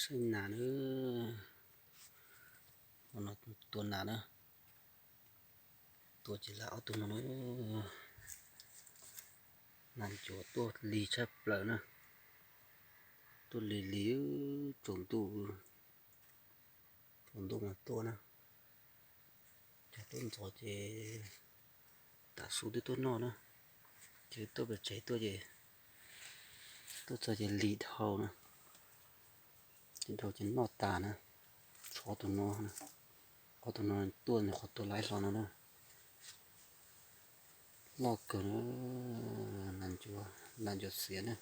Saib nas na, tua nas na, tua ces lawv ob tug no na. Nas ncuav tuaj lig tshaj plaws na, tuaj lig lig tsaus ntuj, tsaus ntuj mas tuaj na. Cov tuaj ntxov ces tav su twb tuaj noj na, ces tuaj pem tsev tuaj ces tuaj txog ces lig dhau na, lig dhau ces noj tas na. Tshuav ob tug no, ob tug no tuaj nws qhov tua laib hlo no na. Loj kawg na, nas ncuav xiav na,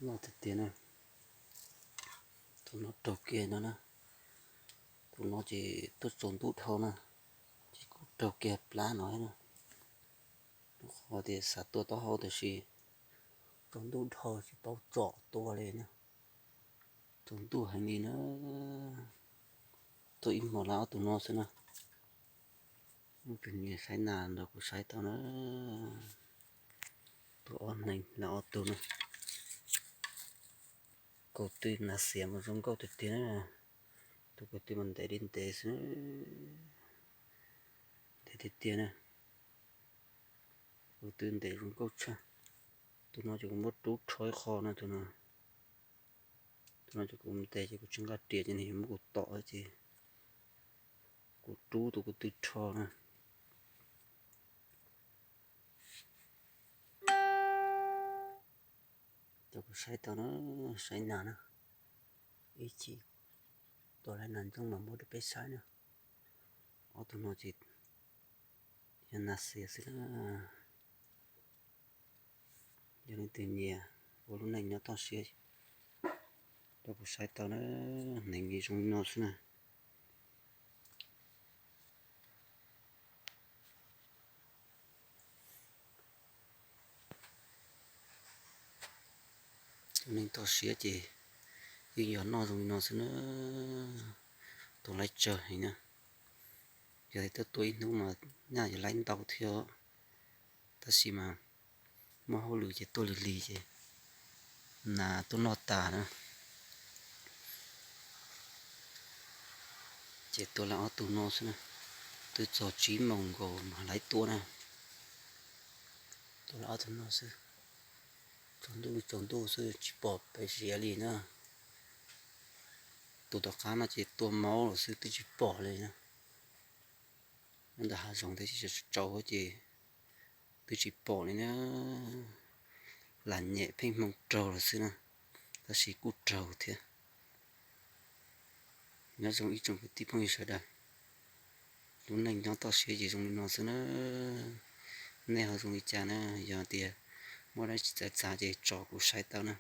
loj tiag tiag na. Tus no raug kiag no na, tus no ces tuaj tsaus ntuj dhau na, ces kuj raug kiag plab no na. Qhov tias xav tua taub hau tab sis tsaus ntuj dhau tsis paub tsom tua li na. Tsaus ntuj heev li na. Tuaj ib hmos lawv ob tug no xwb na. Tus niam saib nas nrog kuv saib tau na. Tus ob neeg lawv ob tug na. Kaum twg nas xiav mas zoo nkauj tiag tiag na. Tus kaum twg mas ntev li ntev xwb, ntev tiag tiag na. Kaum twg ntev zoo nkauj tshaj. Tus no ces kuv muab rub rho ib qho na, tus no, tus no ces kuv ntes ces kuv tsis nqa riam ces nws yuav muab kuv tom ces kuv rub tus kaum twg rho na. Cov kuv saib tau na, saib nas na, ib chim tua lawv nas ntxooj mas muab rau peb saib na. Ob tug no ces yog nas xiav xwb na. Yog leej twg nyiam ua lub neej nyob toj siab, cov kuv saib tau na, hneev zoo li no xwb na. Ua neej toj siab ces yeej yog noj zoo li no xwb na. Tua laib tsawg heev na. Yog tias tuaj tua ib hnub mas nyaj yuav laib ntau thiab, tab sis mas muaj hauj lwm ces tuaj lig lig ces nas tuaj noj tas na. Ces tua lawv ob tug no xwb na, twb txog tsib moos nkaus mas laib tuaj na. Tua lawv ob tug no xwb, tsaus ntuj li tsaus ntuj xwb tsis pom pes ziav li na. Tus tom qab no ces tua maub lawm xwb twb tsis pom li na. Nyob ntawm hav zoov thiab tsis tsaus ces twb tsis pom li na. Lam nyem pheej hmoo raug lawm xwb na, tab sis kuj raug thiab. Nyob zoo ib tsoom kwv tij phooj ywg sawv daws, lub neej nyob toj siab ces zoo li no xwb na. Nej ho zoo li cas na? Yog tias muaj dab tsi txawv txav ces tso kuv saib tau na.